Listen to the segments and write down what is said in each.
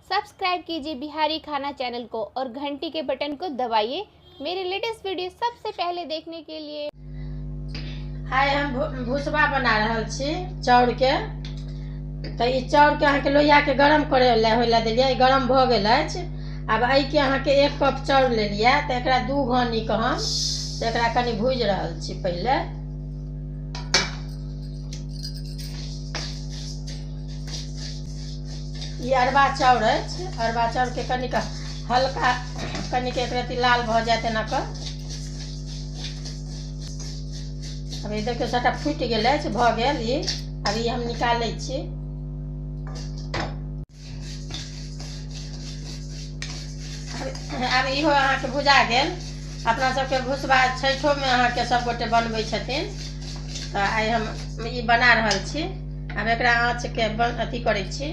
Subscribe कीजिए बिहारी खाना channel को और घंटी के बटन को दबाइए मेरे लेटेस्ट वीडियो सबसे पहले देखने के लिए। आइ हम भुसबा बना रहल छी चाउर के। तो ई चाउर के अहाँके लोहिया के गरम करे ला होय ला देलियै, गरम भऽ गेल अछि। आब एहिके अहाँके 1 कप चाउर लेलियै, तऽ एकरा 2 घानी के हम एकरा कनि भूजि रहल छी पहिले। ई अरबा चाउर अछि, अरबा चाउर के कनिक हल्का कनिक एक रत्ती लाल भऽ जायत एना कऽ। अब ई देखियौ सबटा फूटि गेल अछि, भऽ गेल ई। अब ई हम निकालै छी। आब इहो अहाँके भुजा गेल। अपना सबके भुसबा छठिओमे अहाँके सबगोटे बनबै छथिन, तऽ आइ हम ई बना रहल छी। आब एकरा आँचके अथी करै छी।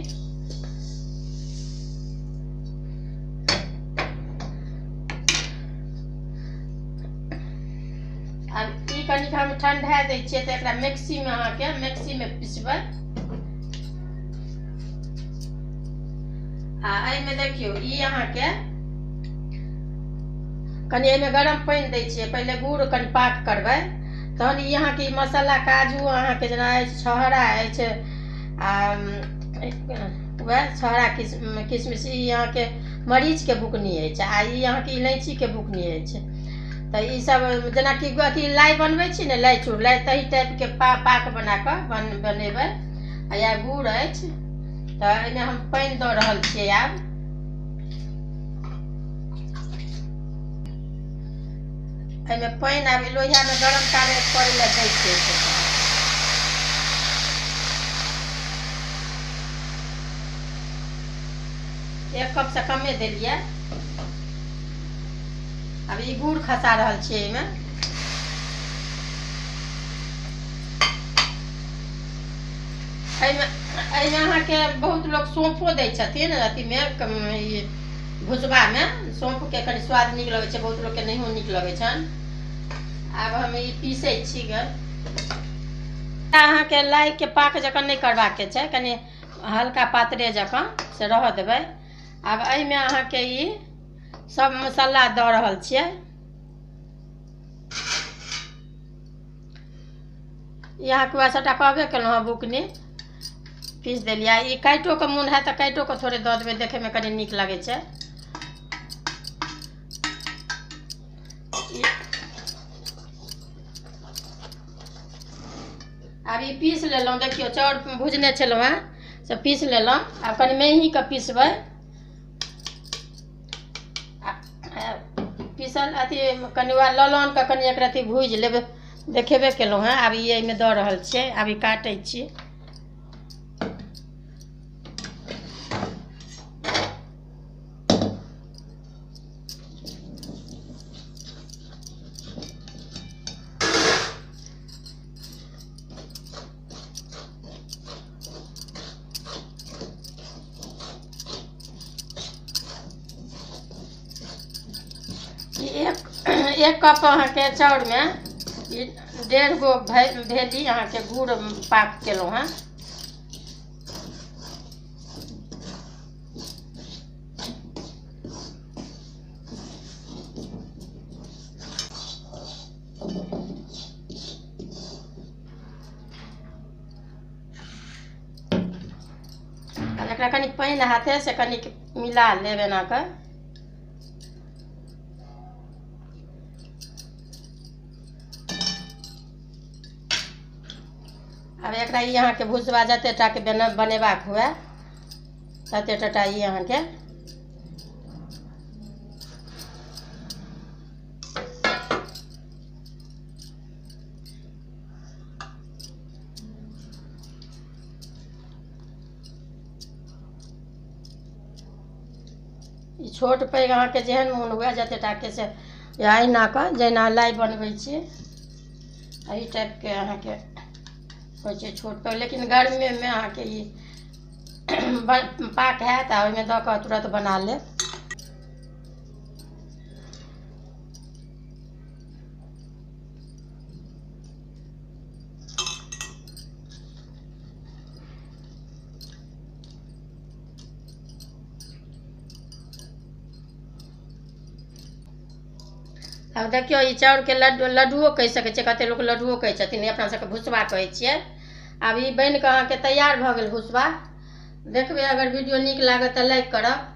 आब ई कनिक हम ठंडा दै छियै, तऽ एकरा मिक्सीमे अहाँके मिक्सीमे पिसबै। आ एहिमे देखियौ ई अहाँके कनि एहिमे गरम पानि दै छियै, पहिले गुड़ कनि पाक करबै, तहन ई अहाँके मसाला काजू अहाँके जेना अछि, छहरा अछि, आ वएह छहरा किशमिश, ई अहाँके मरीचके बुकनी अछि, आ ई अहाँके इलायचीके बुकनी अछि। तऽ ई सब जेनाकि अथी लाइ बनबै छी ने, लाइ चूर लाइ, तही टाइपके पाक बना कऽ बनेबै। आ इएह गुड़ अछि, तऽ एहिमे हम पानि दऽ रहल छियै। आब एहिमे पानि आब लोहियामे गरम तारे करै लए दै छियै। एक कपसँ कमे देलियै। आब ई गुड़ खसा रहल छियै एहिमे। एहिमे अहाँके बहुत लोक सौंफो दै छथिन अथीमे, ई भुसबामे सौंफके कनि स्वाद नीक लगै छै, बहुत लोकके नहियो नीक लगै छनि। आब हम ई पीसै छी ग। अहाँके लाइके पाक जकाँ नहि करबाके छै, कनि हल्का पातरे जकाँ से रहऽ देबै। आब एहिमे अहाँके ई सब मसाला दऽ रहल छियै। ई अहाँके वएह सबटा कहबे केलहुँ हँ, बुकनी पीस देलियै। ई काटिओ कऽ मोन हैत तऽ काटिओ कऽ थोड़े दऽ देबै, देखैमे कनि नीक लगै छै। आब ई पीस लेलहुँ, देखियौ चाउर भुजने छलहुँ हेँ से पीस लेलहुँ। आब कनि मेहीके पिसबै। पीसल अथी कनि वएह ललौनके कनि एक रत्ती भूजि लेबै, देखेबे केलहुँ हेँ। आब ई एहिमे दऽ रहल छियै, आब ई काटै छी। एक कप अहाँके चाउरमे 1.5 गो भेली अहाँके गुड़ पाक केलहुँ हेँ। आब एकरा कनि पानि हाथे से कनिक मिला लेब एना कऽ। आब एकरा ई अहाँके भुसबा जते टाके बनेबाक हुए तते टाटा ई अहाँके ई छोट पैघ अहाँके जेहन मोन हुए जते टाके से अहिना कऽ जेना लाइ बनबै छी एहि टाइपके अहाँके होइ छै छोट पैघ। लेकिन गर्मीमे अहाँके ई पाक हैत आ ओहिमे दऽ कऽ तुरन्त बना लेब। आब देखियौ ई चाउरके लड्डू, लड्डुओ कहि सकै छियै, कतेक लोक लड्डुओ कहै छथिन, अपना सबके भुसबा कहै छियै। आब ई बनि कऽ अहाँके तैयार भऽ गेल भुसबा। देखबै, अगर वीडियो नीक लागत तऽ लाइक करब।